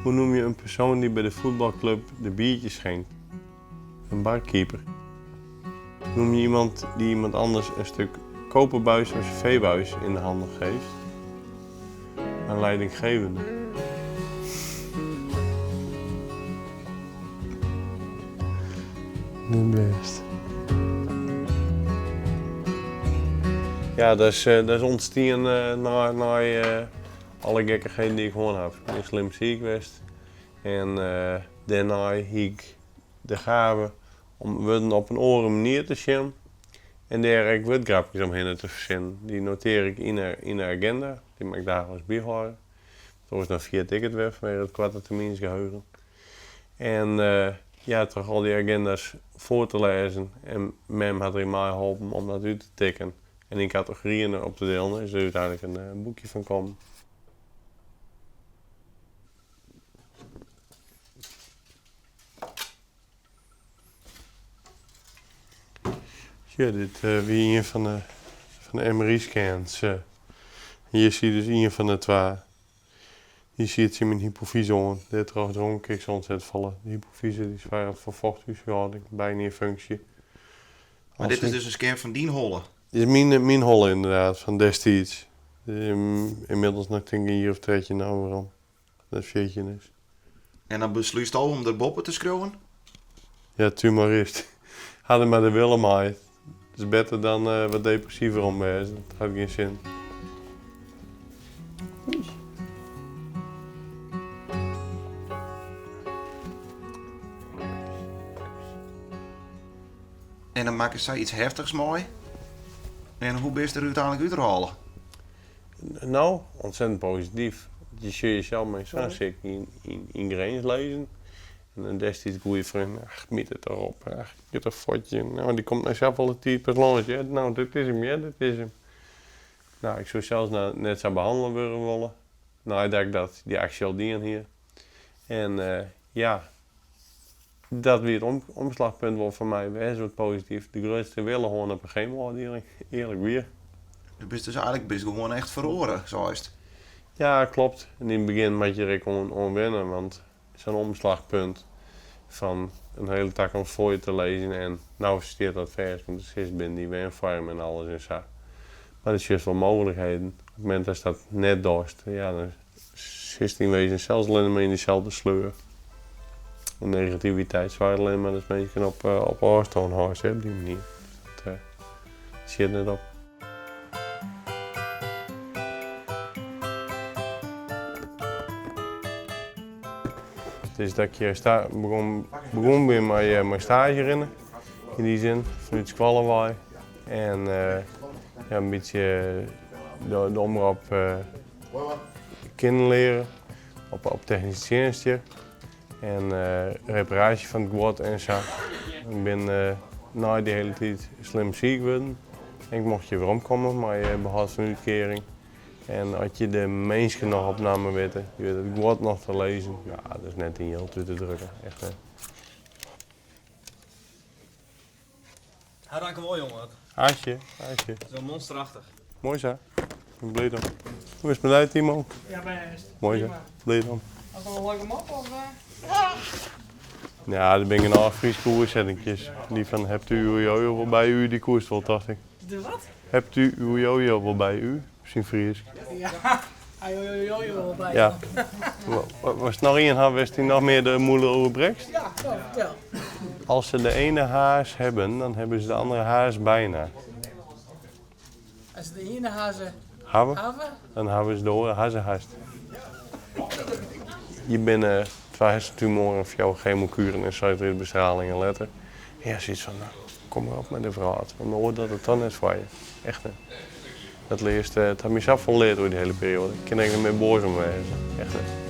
Hoe noem je een persoon die bij de voetbalclub de biertjes schenkt? Een barkeeper. Noem je iemand die iemand anders een stuk koperbuis of cv-buis in de handen geeft? Een leidinggevende. Net bêst. Ja, dat is, dat is ûntstien nei, nei alle gekkichheden dy't ik hân haw. Ik bin slim siik west en dêrnei hie ik de gave om wurden op in oare manier te sjen en dêr ek wurdgrapkes omhinne te fersinnen. Dy notearje ik yn 'e agenda, dy moat ik daagliks byhâlde. Oars dan ferjit ik it wer fanwege it koarte termynsgeheugen. En ja, troch al dy aginda's foar te lêzen en mem hat deryn meiholpen om dat út te tikken en yn kategoryen op te dielen, is der úteinlik in boekje fan kommen. Sjoch, dit wie ien fan de, fan de MRI-scans. Hjir siet dus ien fan de twa. Dy siet tsjin myn hypofyse oan. Dêrtroch dronk ik sa ontzettend folle. De hypofyse dy soarget foar fochthúshâlding, bynierfunksje. Mar dit is dus in scan fan dyn holle? Dit is myn holle ynderdaad, fan destiids. Ynmiddels noch tink ik in jier of 13 no werom. Dat 14 is. En dan beslútst al om der boppe te skriuwen? Ja, tumorist. Ha der mar de wille mei. It is better dan wat depressiver om wêze. Dat hat gjin sin. En dan makkest sa iets heftichs mei. En hoe bist der úteinlik útrôle? No, ontzettend posityf. Je sjogge jesels mei sa'n sik yn Grins lizzen. En dan destiids goeie freon, ach, smyt it derop, ach, giet der fuort. No, dy komt nei safolle tiid pas lâns, hear. No, dit is him, hear, dit is him. No, ik soe sels net sa behannele wurde wolle, neidat ik dat, dy aksje al dien hie. En ja, dat wie it omslachpunt wol foar my. Wês wat posityf. De grutste wille hân op 'e gemo-ôfdieling, earlik wier. Du bist dus eigenlik bist gewoan echt feroare, seist. Ja, klopt. En yn it begjin moat je der ek oan wenne, want sa'n omslachpunt fan in hiele takomst foar je te lizzen en no stiet dat fêst, want der sitst binnen dy wenfoarm en alles en sa. Mar der sjochst wol mooglikheden. Op it momint datst dat net dochst, ja, dan Sitst yn wezen sels allinne mar yn dyselde sleur. En negativiteit soarget allinne mar dat minsken op op ôfstân hâldst op dy manier. Dus dat sjit net op. It is dat ik hjir begûn begûn bin mei mei staazje rinnen, yn dy sin, fanút skoalle wei. En ja, in bytsje de omrop Kinnen leare op technyske tsjinst hjir en reparaasje fan it guod en sa. Ik bin nei dy hiele tiid slim siik wurden en ik mocht hjir werom komme mei behâld fan útkearing. En as je de minsken noch op namme witte, je witte it guod noch te lizzen, ja, dat is net yn jild út te drukken, echt net. Ha dankewol jonge. Haasje, haasje. Dat is wel monsterachtich. Moai sa. Ik bin bliid om. Hoe is it mei dy, Timo? Ja, bêst. Moai sa. Bliid om. Hast noch in leuke mop of? Ja, der binne genôch Fryske oersettinkjes. Dy fan Hebt u uw jojo wol by u, dy koest wol, tocht ik. De wat? Hebt u uw jojo wol by u, op syn Frysk. Ja, jojo wol by. Ja. Wolst noch ien ha wêr'tst dy noch mear de mûle oer brekst? Ja, no, fertel. Als ze de ene haas hebben, dan hebben ze de andere haas bijna. As se de iene hazze hawwe, dan hawwe se de oare hazze hast. Je binne twa hersentumoaren, fjouwer chemokueren en seis bestralingen letter. En ja, zoiets fan, no, kom mar op mei de wrâld, want in oar docht it toch net foar je. Echt net. Dat learst, it hat my safolle leard oer dy hiele perioade. Ik kin der ek net mear boas om wêze. Echt net.